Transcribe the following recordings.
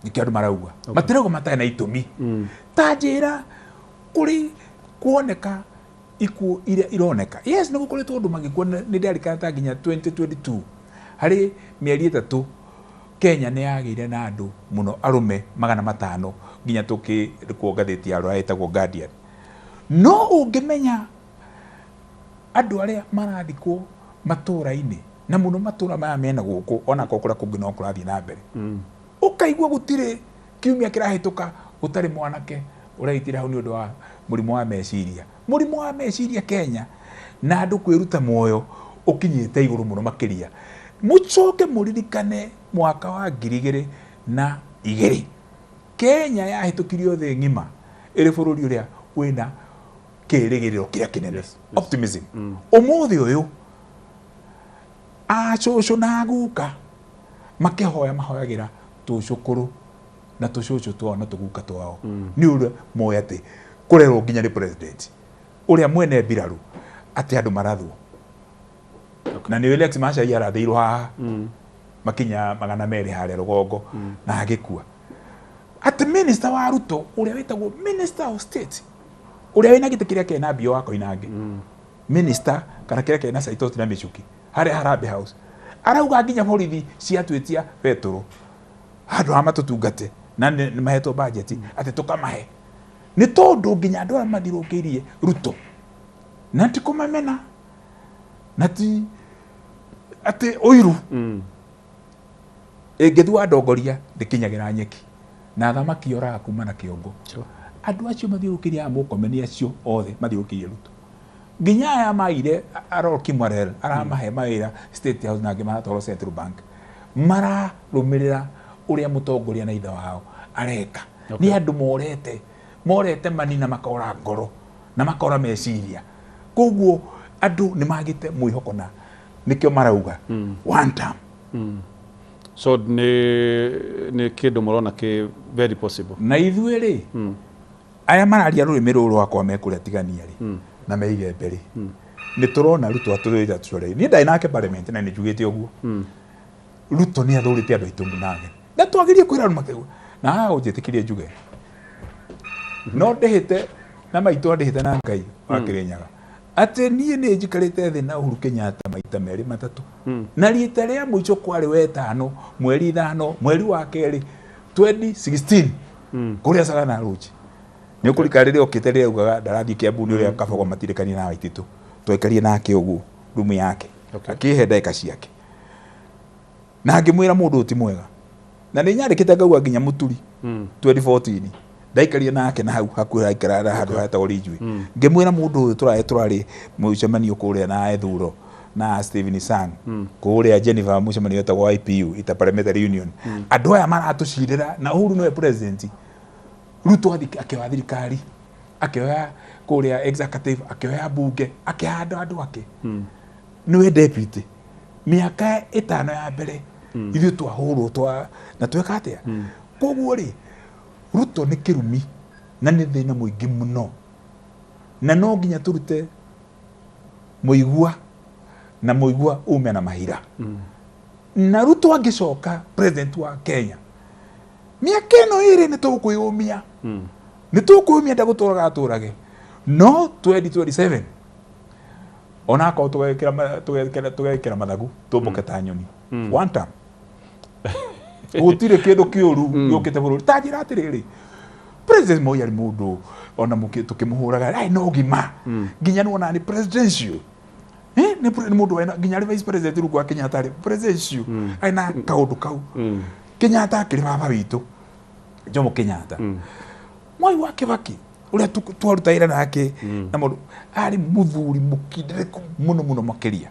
Nĩkĩo andũ marauga matirauga matarĩ na itũmi. Ta njĩra kũrĩ kuoneka ikuũ iria ironeka. Yes, nĩ gũkoretwo andũ magĩkua. Nĩ ndarikana ta nginya 2022 harĩ mĩeri 3 Kenya nĩ yagĩire na andũ mũno arũme 500 nginya tũkĩrĩkwo ngathĩti ya rũraya ĩtagwo Guardian. No ũngĩmenya andũ arĩa marathikwo matũũra-inĩ, na mũno matũũra maya mena gũkũ, onakorwo kũrĩa kũngĩ no kũrathiĩ na mbere, ũkaigua gũtirĩ kiumia kĩrahĩtũka gũtarĩ mwanake ũreitĩra hau nĩ ũndũ wa mũrimũ wa meciria. Mũrimũ wa meciria Kenya na andũ kwĩruta muoyo ũkinyĩte igũrũ mũno makĩria. Mũcoke mũririkane mwaka wa 2002 Kenya yahĩtũkirio thĩ ng'ima ĩrĩ bũrũri ũrĩa wĩna kĩrĩgĩrĩro kĩrĩa kĩnene. Optimism. Ũmũthĩ ũyũ acũcũ na aguka makĩhoya mahoyagĩra tũcũkũrũ na tũcũcũ twao na tũguka twao, nĩ ũrĩa moĩ atĩ kũrerwo nginya nĩ president ũrĩa mwene mbirarũ atĩ andũ marathwo. Na nĩ Alex Machai arathĩirwo haha makinya 200 harĩa rũgongo na agĩkua, atĩ minister wa Ruto ũrĩa wĩtagwo minister of state, ũrĩa wĩna gĩtĩ kĩrĩa kĩna mbio wa Koinange, minister kana kĩrĩa kĩna Saitoti na Michuki harĩa Harambee House, arauga nginya borithi ciatwĩtia betũrũ handũ ha matũtungate na nĩ mahetwo budget atĩ tũkamahe, nĩ tondũ nginya andũ arĩa mathiũrũrũkĩirie Ruto, na ti kũmamena na ti atĩ ũiru ĩngĩthua ndongoria ndĩkinyagĩra nyeki na thamaki yoraga kuma na kĩongo. Andũ acio mathiũrũrũkĩirie aya Mũrkomen, acio othe mathiũrũrũkĩirie Ruto, nginya aya maire Aror Kimwarel aramahe mawĩra State House na angĩ maratwarwo Central Bank, mararũmĩrĩra ũrĩa mũtongoria na ithe wao areka. Nĩ andũ morete, morete mani na makora ngoro na makora meciria. Koguo andũ nĩ magĩte mwĩhoko na nĩkĩo marauga one term. So nĩ kĩndũ mũrona kĩ very possible? Na ithuĩ rĩ, aya mararia rũrĩmĩ rũrũ rwakwa mekũrĩa tigania rĩ na meige mbere, nĩ tũrona Ruto atũrĩte atũcoreire. Niĩ ndarĩ nake parliament na nĩ njugĩte ũguo, Ruto nĩ athũrĩte andũ aitũ nage na twagerie kwĩra andũ makĩigua na haha ũnjĩtĩkĩrie njuge no ndĩhĩte na maitũ, andĩhĩte na Ngai wa Kĩrĩnyaga atĩ niĩ nĩ njikarĩte thĩ na Uhuru Kenyatta maita merĩ matatũ, na rita rĩa mũico kwarĩ wetano mweri 5 mweri wa kerĩ 2016 kũrĩa Sagana Lodge. Nĩ ũkũrika rĩrĩa okĩte rĩrĩa augaga ndarathiĩ Kiambu nĩ ũrĩa Kabogo matirĩkanie na Waititu. Twaikarire nake ũguo rumu yake, akĩhe ndagĩka ciake na ngĩmwĩra mũndũ ũyũ ti mwega, na nĩ nyandĩkĩte ngauga nginya Mũturi 2014 ndaikarire nake na hau hakuhĩ aikara na handũ hetagwo Ridgeway, ngĩmwĩra mũndũ ũyũ tũrarĩ tũrarĩ mũcemanio kũrĩa na Ethuro na Stephen Sang kũrĩa Geneva, mũcemanio wetagwo IPU, Interparliamentary Union. Andũ aya maratũcirĩra na Uhuru nĩwe president. Ruto akĩoya thirikari, akĩoya kũrĩa executive, akĩoya mbunge, akĩhanda andũ ake niwe deputy mĩaka 5 ya mbere. Ithuĩ twahũrwo twa na tweka atĩa? Koguo rĩ, Ruto nĩ kĩrumi na nĩ thĩna mũingĩ mũno, na no nginya tũrute mũigua na mũigua ume na mahira. Na Ruto angĩcoka president wa Kenya mĩaka ĩno ĩrĩ, nĩ tũkwĩyũmia, nĩ tũkwĩyũmia, ndagũtũraga atũrage, no 2027 onakorwo tũgekĩra mathagu tũmbũke ta nyoni, one term. Gũtirĩ kĩndũ kĩũru gĩũkĩte bũrũri. Ta njĩra atĩrĩrĩ, President Moi arĩ mũndũ ona tũkĩmũhũraga arĩ na ũgima nginya nĩwona nĩ presidential. Nĩ mũndũ wena nginya arĩ vice president rungu wa Kenyatta, arĩ presidential, arĩ na kaũndũ kau. Kenyatta akĩrĩ baba witũ Jomo Kenyatta. Mwai wa Kibaki ũrĩa twaruta wĩra nake na mũndũ arĩ mũthuri mũkindĩrĩku mũno mũno makĩria.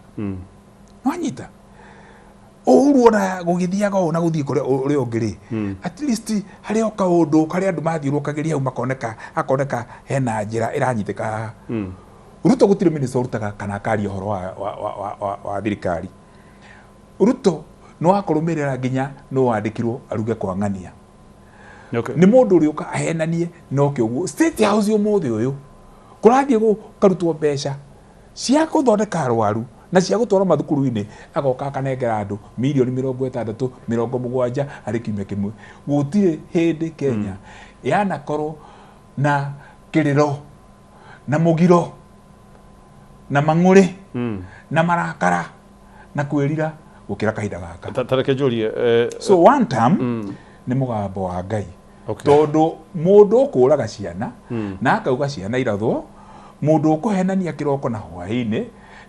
Nwanyita Uhuru ona gũgĩthiaga ũũ na gũthiĩ kũrĩa ũrĩa ũngĩ rĩ, at least harĩ o kaũndũ karĩa andũ mathiũrũrũkagĩria hau makoneka, hakoneka hena njĩra ĩranyitĩka haha. Ruto gũtirĩ minister ũrutaga kana akaria ũhoro wa thirikari. Ruto nĩ wa kũrũmĩrĩra nginya nĩ wandĩkirwo aruge kwa ng'ania. Nĩ mũndũ ũrĩa ũka ahenanie na oke ũguo State House. Ũmũthĩ ũyũ kũrathiĩ gũkarutwo mbeca cia gũthondeka arwaru Na cia gũtwarwo mathukuru-inĩ agoka akanengera andũ mirioni 60, 70 harĩ kiumia kĩmwe. Gũtirĩ hĩndĩ Kenya yanakorwo na kĩrĩro na mũgiro na mang'ũrĩ na marakara na kwĩrira gũkĩra kahinda gaka. Ta reke njũrie So one term nĩ mũgambo wa Ngai. Tondũ mũndũ ũkũraga ciana na akauga ciana irathwo, mũndũ ũkũhenania kĩroko na hwaĩ-inĩ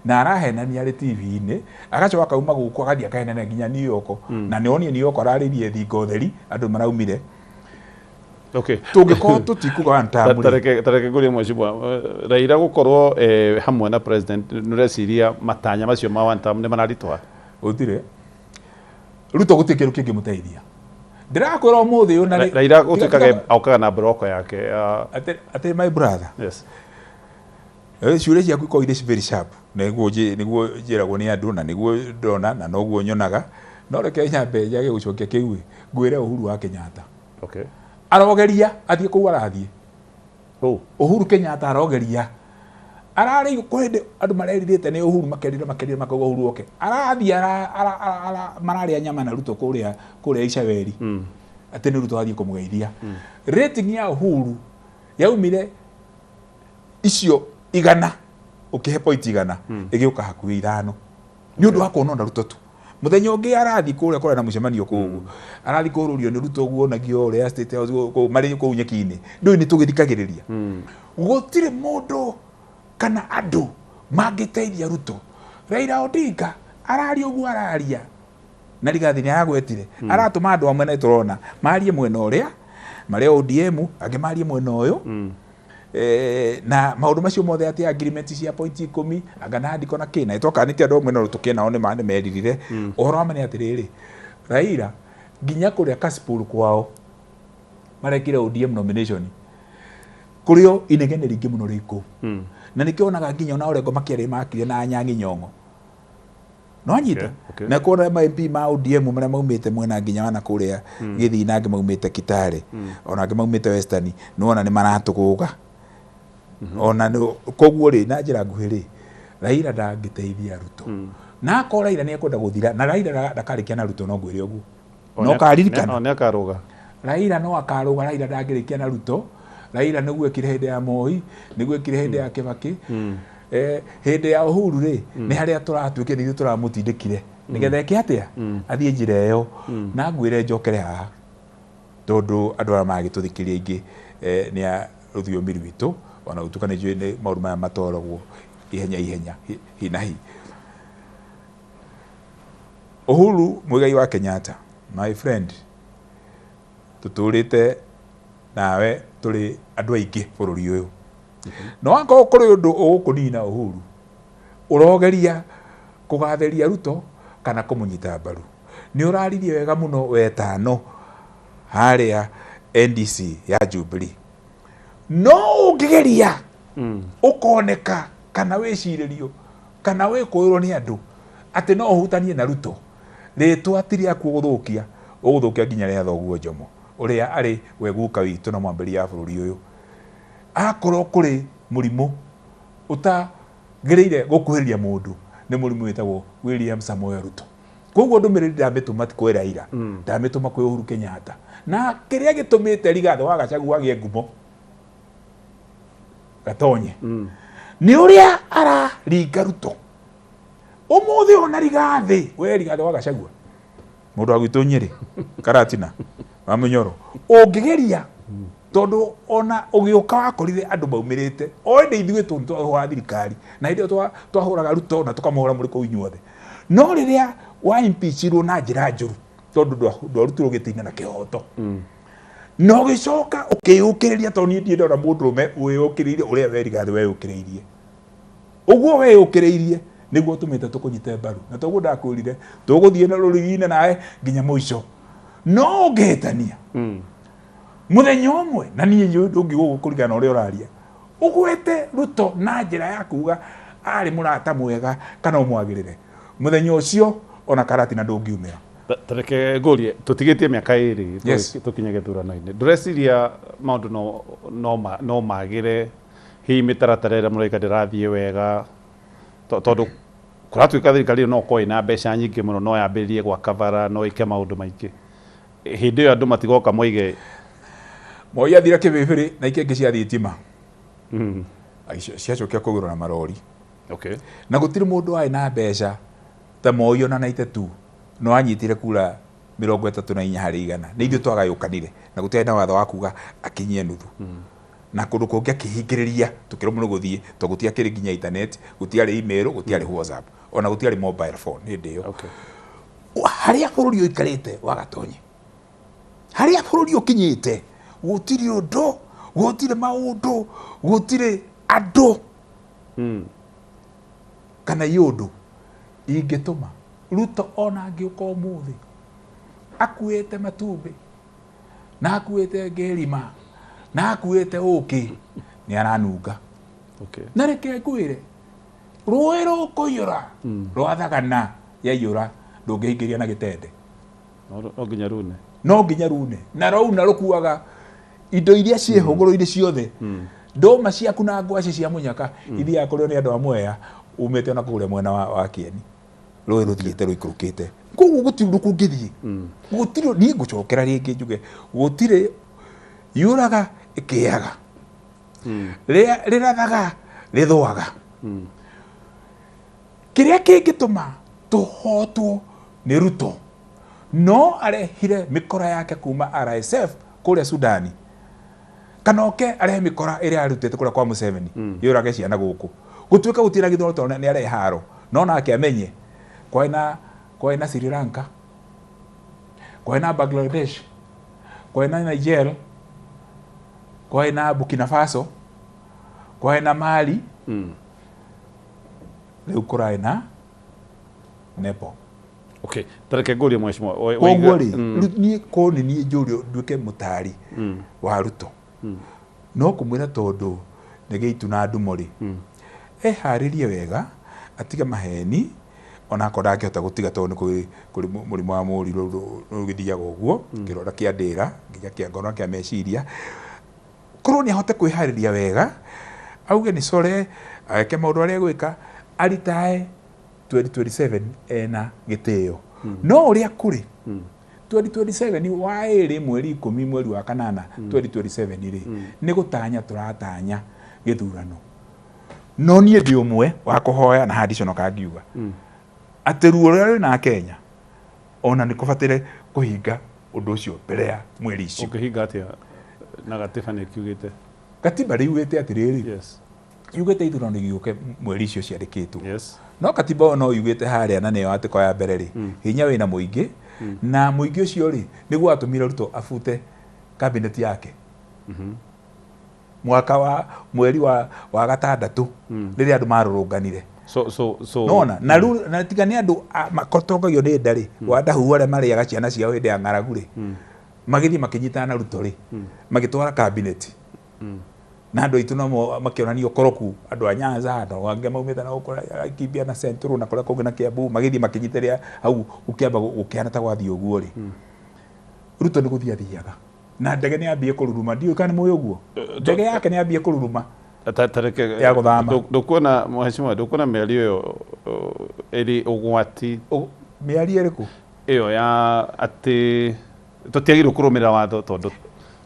na arahenania arĩ TV-inĩ, agacoka akauma gũkũ agathiĩ akahenania nginya New York, na nĩ onire New York ararĩirie thingo theri andũ maraumire. Tũngĩkorwo tũtikuga one term rĩ. Tareke ngũrie mheshimiwa, Raila gũkorwo hamwe na president, nĩ ũreciria matanya macio ma one term nĩ mararitũha? Gũtirĩ. Ruto gũtirĩ kĩndũ kĩngĩmũteithia. Ndĩrakwĩra ũmũthĩ ũyũ na rĩ- Raila gũtuĩkaga okaga na broko yake ya Atĩ my brother. Yes. Ciũria ciaku ikoragwo irĩ very sharp. Nĩguo njĩragwo nĩ andũ na nĩguo ndona na noguo nyonaga. No reke nyambe njage gũcokia kĩu ĩ, ngwĩre Uhuru wa Kenyatta. Arogeria athiĩ kũu arathiĩ. Uhuru Kenyatta arogeria. Ararĩ kũrĩ hĩndĩ andũ marerirĩte nĩ Uhuru, makerira, makerira, makauga Uhuru oke. Arathiĩ mararĩa nyama na Ruto kũrĩa Icaweri. Atĩ nĩ Ruto athiĩ kũmũgeithia. Rating ya Uhuru yaumire icio 100, ũkĩhe point 100, ĩgĩũka hakuhĩ 5. Nĩ ũndũ wa kuonwo na Ruto tu. Mũthenya ũngĩ arathiĩ kũrĩa kũrĩa na mũcemanio kũu ũguo. Arathiĩ kũrũrio nĩ Ruto ũguo onagio ũrĩa State House kũu, marĩ kũu nyeki-inĩ. Ndũĩ nĩ tũgĩthikagĩrĩria. Gũtirĩ mũndũ kana andũ mangĩteithia Ruto. Raila Odinga araria ũguo araria na Rigathi nĩ aragwetire. Aratũma andũ amwe na tũrona marie mwena ũrĩa marĩ ODM, angĩ marie mwena ũyũ. Na maũndũ macio mothe atĩ agreement cia point 10 anga na andiko na kĩ, na ĩtokanĩte andũ amwe no tũkĩnao nĩ ma nĩ meririre. Ũhoro wa ma nĩ atĩrĩrĩ, Raila nginya kũrĩa Kasipul kwao marekire ODM nomination, kũrĩo inegene rĩingĩ mũno rĩ kũu. Na nĩkĩo wonaga nginya ona Orengo makĩaria makire na Anyang'i Nyong'o. No anyita. Na kuona ma MP ma ODM marĩa maumĩte mwena nginya wana kũrĩa Gĩthii na angĩ maumĩte Kitale, ona angĩ maumĩte Western, nĩ wona nĩ maratũgũga. Ona koguo rĩ, na njĩra nguhĩ rĩ, Raila ndangĩteithia Ruto. Na akorwo Raila nĩ ekwenda gũthira, na Raila ndakarĩkia na Ruto, no ngwĩre ũguo. No karirikana. Nĩ akarũga. Raila no akarũga, Raila ndangĩrĩkia na Ruto. Raila nĩguo ekire hĩndĩ ya Moi, nĩguo ekire hĩndĩ ya Kibaki. Hĩndĩ ya Uhuru rĩ, nĩ harĩa tũratuĩkire nĩ ithuĩ tũramũtindĩkire nĩgetha eke atĩa, athiĩ njĩra ĩyo. Na ngwĩre njokere haha, tondũ andũ arĩa maragĩtũthikĩrĩria aingĩ nĩ a rũthiomi rwitũ, ona gũtuĩka nĩ njũĩ nĩ maũndũ maya matoragwo ihenya ihenya, hi na hi. Uhuru Muigai wa Kenyatta, my friend, tũtũrĩte nawe tũrĩ andũ aingĩ bũrũri ũyũ. No akorwo kũrĩ ũndũ ũgũkũnina Uhuru, ũrogeria kũgathĩria Ruto kana kũmũnyita mbaru. Nĩ ũraririe wega mũno wetano harĩa NDC ya Jubilee. No ũngĩgeria ũkoneka kana wĩcirĩrio kana wĩkũĩrwo nĩ andũ atĩ no ũhutanie na Ruto, rĩtwa ti rĩaku ũgũthũkia, ũgũthũkia nginya rĩa thoguo Jomo ũrĩa arĩ we guka witũ na mwambĩrĩria wa bũrũri ũyũ. Akorwo kũrĩ mũrimũ ũtagĩrĩire gũkuhĩrĩria mũndũ, nĩ mũrimũ wĩtagwo William Samoei Ruto. Koguo ndũmĩrĩri ndamĩtũma ti kwĩ Raila, ndamĩtũma kwĩ Uhuru Kenyatta. Na kĩrĩa gĩtũmĩte Rigathĩ wa Gachagua agĩe ngumo gatonye nĩ ũrĩa araringa Ruto ũmũthĩ. Ona Rigathĩ, we Rigathĩ wa Gachagua, mũndũ wa gwitũ Nyĩrĩ, Karatina wa Mũnyoro, ũngĩgeria, tondũ ona ũgĩũka wakorire andũ maumĩrĩte o ĩndĩ ithuĩ tũ twahũra thirikari na hĩndĩ ĩyo twahũraga Ruto na tũkamũhũra mũrĩ kũu inyuothe. No rĩrĩa wa impeachirwo na njĩra njũru, tondũ ndwarutirwo gĩtĩ-inĩ na kĩhoto, na ũgĩcoka ũkĩyũkĩrĩria, tondũ niĩ ndirĩ ndona mũndũrũme wĩyũkĩrĩirie ũrĩa we Rigathĩ weyũkĩrĩirie. Ũguo weyũkĩrĩirie nĩguo ũtũmĩte tũkũnyite mbaru, na toguo ndakwĩrire tũgũthiĩ na rũrigi-inĩ nawe nginya mũico. No ũngĩhĩtania mũthenya ũmwe na niĩ njũĩ ndũngĩgũgũ kũringana na ũrĩa ũraria, ũgwete Ruto na njĩra ya kuga arĩ mũrata mwega kana ũmwagĩrĩre, mũthenya ũcio ona Karatina ndũngiumĩra. Tareke ngũrie, tũtigĩtie mĩaka 2 tũkinye gĩthurano-inĩ, ndũreciria maũndũ no magĩre? Hihi mĩtaratara ĩrĩa mũraika ndĩrathiĩ wega, tondũ Kũratuĩka thirikari ĩyo no ĩkorwo ĩna mbeca nyingĩ mũno, no yambĩrĩrie gwaka bara, no ĩke maũndũ maingĩ. Hĩndĩ ĩyo andũ matigoka moige Moi athire kĩbĩbĩrĩ na ikĩngĩ cia thitima. Ciacokia kũgũrwo na marori. Na gũtirĩ mũndũ warĩ na mbeca ta Moi ona 92 no anyitire kura 34 harĩ igana. Nĩ ithuĩ twagayũkanire na gũtiarĩ na watho wa kuga akinyie nuthu. Na kũndũ kũngĩ akĩhingĩrĩria tũkĩremwo nĩ gũthiĩ tondũ gũtiakĩrĩ nginya internet, gũtiarĩ email, gũtiarĩ WhatsApp, ona gũtiarĩ mobile phone hĩndĩ ĩyo. Harĩa bũrũri ũikarĩte wagatonye, harĩa bũrũri ũkinyĩte, gũtirĩ ũndũ, gũtirĩ maũndũ, gũtirĩ andũ kana iũndũ ingĩtũma Ruto ona angĩũka ũmũthĩ akuĩte matumbĩ na akuĩte ngĩrima na akuĩte ũkĩ nĩ aranunga. Na reke ngwĩre, rũĩ rũkũiyũra rwathagana yaiyũra ndũngĩhingĩria na gĩtende. No nginya rune. No nginya rune. Na rwauna rũkuaga indo iria ciĩ hũgũrũ-inĩ ciothe. Ndũma ciaku na ngwacĩ cia mũnyaka ithiaga kũrĩo nĩ andũ a Mwea umĩte ona kũrĩa mwena wa Kĩeni. Rũĩ rũthiĩte rũikũrũkĩte. Koguo gũtirĩ ũndũ kũngĩthiĩ. Gũtirĩ, niĩ ngũcokera rĩngĩ njuge gũtirĩ yũraga ĩkĩaga. Rĩrathaga rĩthũaga. Kĩrĩa kĩngĩtũma tũhotwo nĩ Ruto no arehire mĩkora yake kuma RSF kũrĩa Sudani, kana oke arehe mĩkora ĩrĩa arutĩte kũrĩa kwa Museveni yũrage ciana gũkũ. Gũtuĩka gũtirĩ na gĩthurano tondũ nĩ arehe haro, no nake amenye kwarĩ na Sri Lanka, kwarĩ na Bangladesh, kwarĩ na Niger, kwarĩ na Burkina Faso, kwarĩ na Mali, rĩu kũrarĩ na Nepal. Tareke ngũrie mheshimiwa. Koguo rĩ, niĩ korwo nĩ niĩ njũrio nduĩke mũtari wa Ruto, no kũmwĩra tondũ nĩ gĩitu na ndumo rĩ, eharĩrie wega, atige maheni, ona akorwo ndangĩhota gũtiga tondũ nĩ kũrĩ mũrimũ wa mũrirũ rũgĩthiaga ũguo, kĩronda kĩa ndĩra, nginya kĩa ngoro na kĩa meciria. Korwo nĩ ahote kwĩharĩria wega, auge nĩ core, eke maũndũ marĩa egwĩka, aritae 2027 ena gĩtĩo. No ũrĩa kũrĩ, 2027 wa ĩrĩ mweri 10 mweri wa kanana 2027 rĩ, nĩ gũtanya tũratanya gĩthurano. No niĩ ndĩ ũmwe wa kũhoya na handiconoka ngiuga atĩ ruo rũrĩa rwĩna Kenya ona nĩ kũbataire kũhinga ũndũ ũcio mbere ya mweri icio. Ũngĩhinga atĩa na gatiba nĩ kiugĩte? Gatiba rĩugĩte atĩrĩrĩ, yugĩte ithurano igĩũke mweri icio ciandĩkĩtwo. No katiba ĩyo no yugĩte harĩa na nĩyo article ya mbere rĩ, hinya wĩna mũingĩ, na mũingĩ ũcio rĩ, nĩguo watũmire Ruto abute cabinet yake. Mwaka wa mweri wa gatandatũ rĩrĩa andũ marũrũnganire. Nona, na rĩu, na tiga nĩ andũ matongagio nĩ nda rĩ, wa ndahu arĩa marĩaga ciana ciao hĩndĩ ya ng'aragu rĩ, magĩthiĩ makĩnyitana na Ruto rĩ, magĩtwara cabinet. Na andũ aitũ namo makĩonania ũkoroku, andũ a Nyanza, andũ angĩ maumĩte na gũkũ Laikipia na Central na kũrĩa kũngĩ na Kiambu, magĩthiĩ makĩnyitĩrĩra hau gũkĩamba gũkĩhana ta gwathiĩ ũguo rĩ. Ruto nĩ gũthiĩ athiaga. Na ndege nĩ yambie kũruruma, ndiũĩ kana nĩ mũĩ ũguo. Ndege yake nĩ yambie kũruruma. Tareke Ya gũthama. Ndũkuona mheshimiwa, ndũkuona mĩario ĩyo ĩrĩ ũgwati? Mĩario ĩrĩkũ? Ĩyo ya atĩ tũtiagĩrĩirwo kũrũmĩrĩra watho tondũ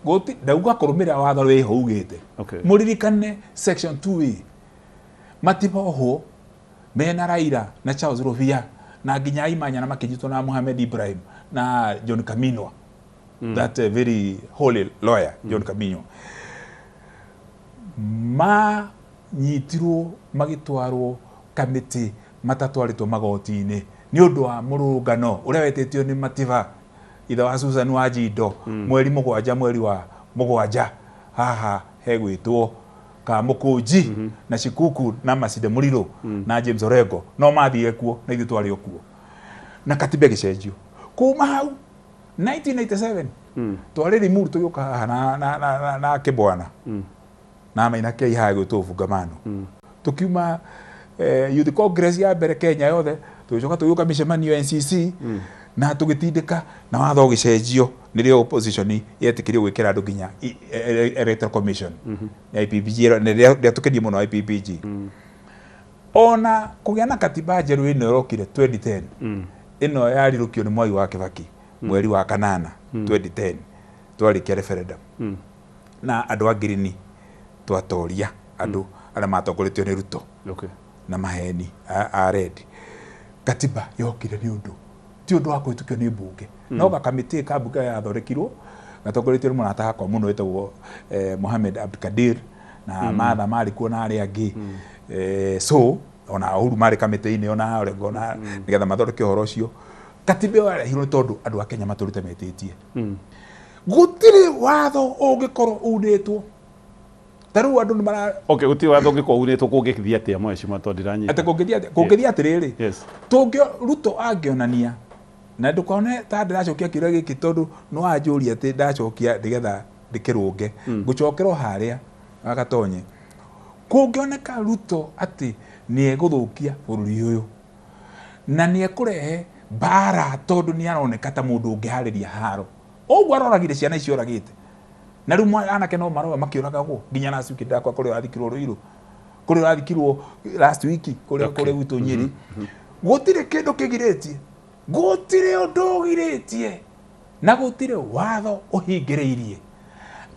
Gũti, ndauga kũrũmĩrĩra watho wĩho ugĩte. Mũririkane section 2A. Matibohwo mena Raila na Charles Rubia na nginya Imanya na makĩnyitwo na Mohamed Ibrahim na John Kaminwa. That very holy lawyer John Kaminwa. Manyitirwo magĩtwarwo kamĩtĩ matatwarĩtwo magoti-inĩ nĩ ũndũ wa mũrũngano ũrĩa wetĩtio nĩ Matiba ithe wa Susan wa Jindo mweri mũgwanja mweri wa mũgwanja haha hegwĩtwo Kamũkũnji na Shikuku na Masinde Muliro na James Orengo no mathire kuo na ithuĩ twarĩ o kuo na katiba ĩgĩcenjio kuma hau 1997 twarĩ Limuru tũgĩũka haha na Kĩbwana na Maina Kei haha gwĩtwo Bungamano. Tũkiuma Youth Congress ya mbere Kenya yothe, tũgĩcoka tũgĩũka mĩcemanio NCC na tũgĩtindĩka na watho ũgĩcenjio nĩrĩo opposition yetĩkĩrio gwĩkĩra andũ nginya Electoral Commission. IPPG, na rĩatũkenirie mũno IPPG. Ona kũgĩa na katiba njerũ ĩno ĩrokire 2010, ĩno yarirũkio nĩ Mwai wa Kibaki mweri wa kanana 2010, twarĩkia referendum na andũ a ngirini twatoria andũ arĩa matongoretio nĩ Ruto na maheni a red. Katiba yokire nĩ ũndũ ti ũndũ wa kũhĩtũkio nĩ mbunge, no gakamĩtĩ ka mbunge yathondekirwo gatongoretio nĩ mũrata wakwa mũno wĩtagwo Mohamed Abdikadir na Martha marĩ kuo na arĩa angĩ, so ona Uhuru marĩ kamĩtĩ-inĩ ona Orengo na nĩgetha mathondeke ũhoro ũcio. Katiba ĩyo yarehirwo nĩ tondũ andũ a Kenya matũrĩte metĩtie. Gũtirĩ watho ũngĩkorwo unĩtwo ta rĩu andũ nĩ mara Okay, gũtirĩ watho ũngĩkorwo unĩtwo kũngĩthiĩ atĩa, mheshimiwa, tondũ ndiranyita. Atĩ kũngĩthiĩ atĩrĩrĩ, tũngĩ Ruto angĩonania na ndũkone ta ndĩracokia kĩũria gĩkĩ tondũ nĩ wanjũria atĩ ndacokia nĩgetha ndĩkĩrũnge, ngũcokera o harĩa agatonye. Kũngĩoneka Ruto atĩ nĩ egũthũkia bũrũri ũyũ na nĩ ekũrehe mbara, tondũ nĩ aroneka ta mũndũ ũngĩharĩria haro ũguo aroragire ciana icio oragĩte na rĩu anake no maroa makĩũragagwo nginya last week ndakwa kũrĩa ũrathikirwo Ruiru, kũrĩa ũrathikirwo last week kũrĩa kũrĩa gwitũ Nyĩrĩ. Gũtirĩ kĩndũ kĩgirĩtie, gũtirĩ ũndũ ũgirĩtie na gũtirĩ watho ũhingĩrĩirie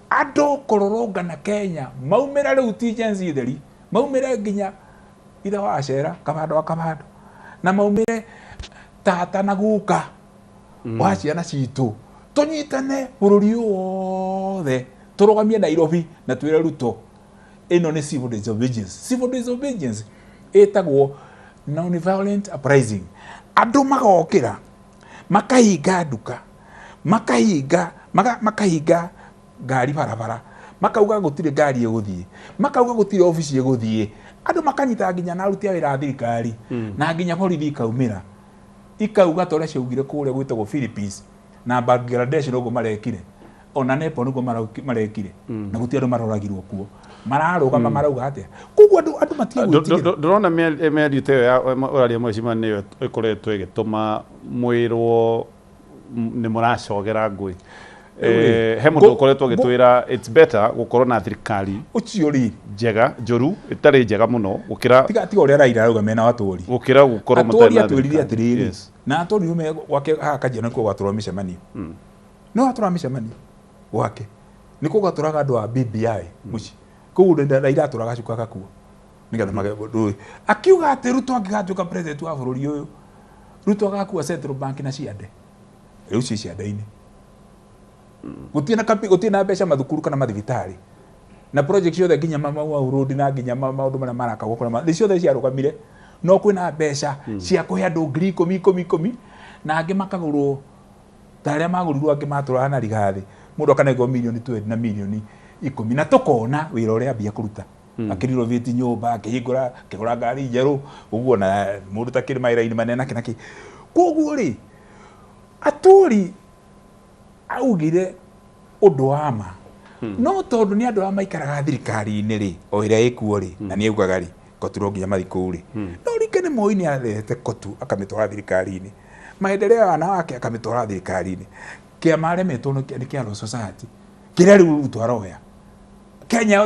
andũ kũrũrũngana Kenya maumĩre rĩu ti Gen Z theri, maumĩre nginya ithe wa Acera kabando wa kabando na maumĩre tata na guka wa ciana citũ, tũnyitane bũrũri wothe tũrũgamie Nairobi na twĩre Ruto ĩno nĩ civil disobedience. Civil disobedience ĩtagwo non-violent uprising. Andũ magokĩra makahinga nduka, makahinga makahinga ngari barabara, makauga gũtirĩ ngari ĩgũthiĩ, makauga gũtirĩ obici ĩgũthiĩ, andũ makanyita nginya na aruti a wĩra a thirikari na nginya borithi ikaumĩra ikauga ta ũrĩa ciaugire kũrĩa gwĩtagwo Philippines na Bangladesh noguo marekire, ona Nepal nĩguo marekire, na gũtirĩ andũ maroragirwo kuo, mararũgama marauga atĩa. Koguo andũ matige gwĩtigĩra. Ndĩrona mĩario ta ĩyo ya ũraria, mheshimiwa, nĩyo ĩkoretwo ĩgĩtũma mwĩrwo nĩ mũracogera ngũĩ. He mũndũ ũkoretwo agĩtwĩra it's better gũkorwo na thirikari ũcio rĩ njega njũru ĩtarĩ njega mũno gũkĩra tiga tiga ũrĩa Raila arauga mena atũri gũkĩra gũkorwo atũri mũtarĩ na atwĩrire thirikari. Atĩrĩrĩ, na atũri ume gwake haha Kajiado nĩkuo gwatũrwo mĩcemanio, no watũra mĩcemanio gwake nĩkuo gwatũraga andũ a BBI mũciĩ kũu Raila atũraga cuka gakuo nĩgetha rũĩ akiuga atĩ Ruto angĩgatuĩka president wa bũrũri ũyũ, Ruto agakua Central Bank na ciande rĩu ci ciande-inĩ gũtirĩ na kapi, gũtirĩ na mbeca mathukuru kana mathibitarĩ na project ciothe nginya Mau Road na nginya maũndũ marĩa marakagwo kũrĩa nĩ ciothe ciarũgamire, no kwĩna mbeca cia kũhe andũ ngiri ikũmi ikũmi ikũmi na angĩ makagũrwo ta arĩa magũrirwo, angĩ matũraga na rigathĩ, mũndũ akanengwo mirioni 20 na mirioni 10 na tũkona wĩra ũrĩa ambia kũruta, akĩrenovate nyũmba, akĩhingũra, akĩgũra ngari njerũ ũguo, na mũndũ takĩrĩ mawĩra-inĩ manene nakĩ nakĩ. Koguo rĩ, atũri augire ũndũ wa ma, no tondũ nĩ andũ arĩa maikaraga thirikari-inĩ rĩ, o ĩrĩa ĩkuo rĩ, na nĩ augaga rĩ kotu no nginya mathiĩ kũu rĩ, no ringane Moi nĩ arehete kotu akamĩtwara thirikari-inĩ, maendeleo ya wanawake akamĩtwara thirikari-inĩ, kĩama aremetwo nĩ kĩa Law Society kĩrĩa rĩu Ruto aroya Kenya yothe.